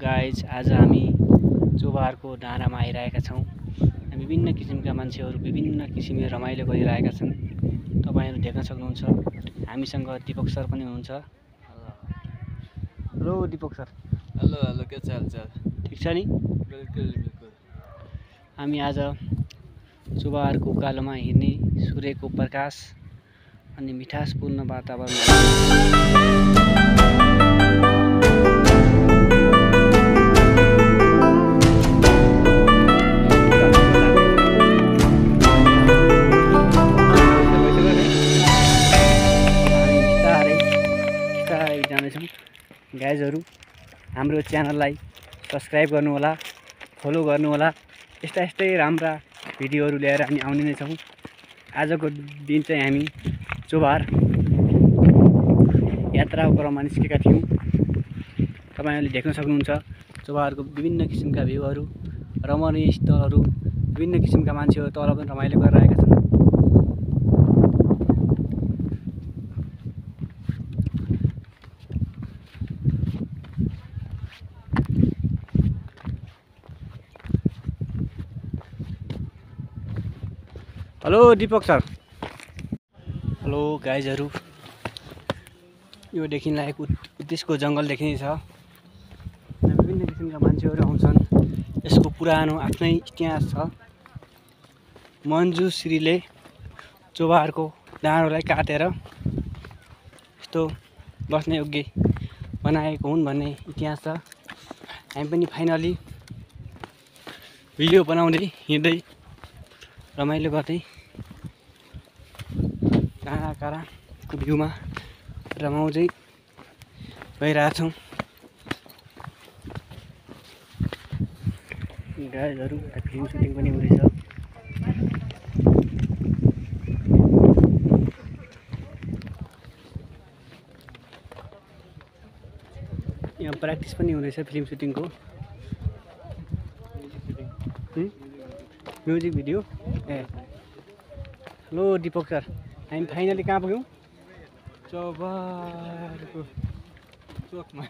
Guys, आज हामी चोभारको डाँडामा आइरहेका छौँ। विभिन्न किसिमका मान्छेहरू विभिन्न किसिमले रमाइलो गरिरहेका छन्। तपाईहरु देख्न सक्नुहुन्छ। हामीसँग दीपक सर पनि हुनुहुन्छ। Hello Deepak sir. हेलो के चाल? ठीक छ नि? बिल्कुल। हामी आज चोभारको उकालोमा हिँड्ने सूर्यको प्रकाश अनि मिठासपूर्ण वातावरण जाँदैछौँ। गाइजहरू, हाम्रो च्यानललाई सब्स्क्राइब गर्नु होला, फलो गर्नु होला। यस्तै राम्रा भिडियोहरू ल्याएर हामी आउने नै छौँ। आजको दिन चाहिँ हामी चोभार यात्राको क्रममा निस्केका थियौँ। तपाईहरुले देख्न सक्नुहुन्छ चोभारको विभिन्न किसिमका भ्यूहरू, रमणीय स्थलहरू, विभिन्न किसिमका मान्छेहरू तल पनि रमाइलो गरिरहेका छन्। Hello Deepak sir. हेलो गाइजहरू, यो देखिन लागेको उत्तिसको जङ्गल देखिनेछ। विभिन्न किसिमका मान्छेहरू आउँछन्। यसको पुरानो आफ्नै इतिहास छ। मन्जुश्रीले चोभारको डाँडोलाई काटेर यस्तो बस्ने योग्य बनाएको हुन् भन्ने इतिहास छ। हामी पनि फाइनली भिडियो बनाउँदै हिँड्दै रमाइलो गर्दै काँडाको भ्यूमा रमाउँदै गइरहेछौँ। गाइजहरू, फिल्म सुटिङ पनि हुँदैछ। यहाँ प्र्याक्टिस पनि हुँदैछ फिल्म सुटिङको। Music video. Hello Deepak sir, हामी फाइनली कहाँ पुग्यौँ? चोभारको चोकमा।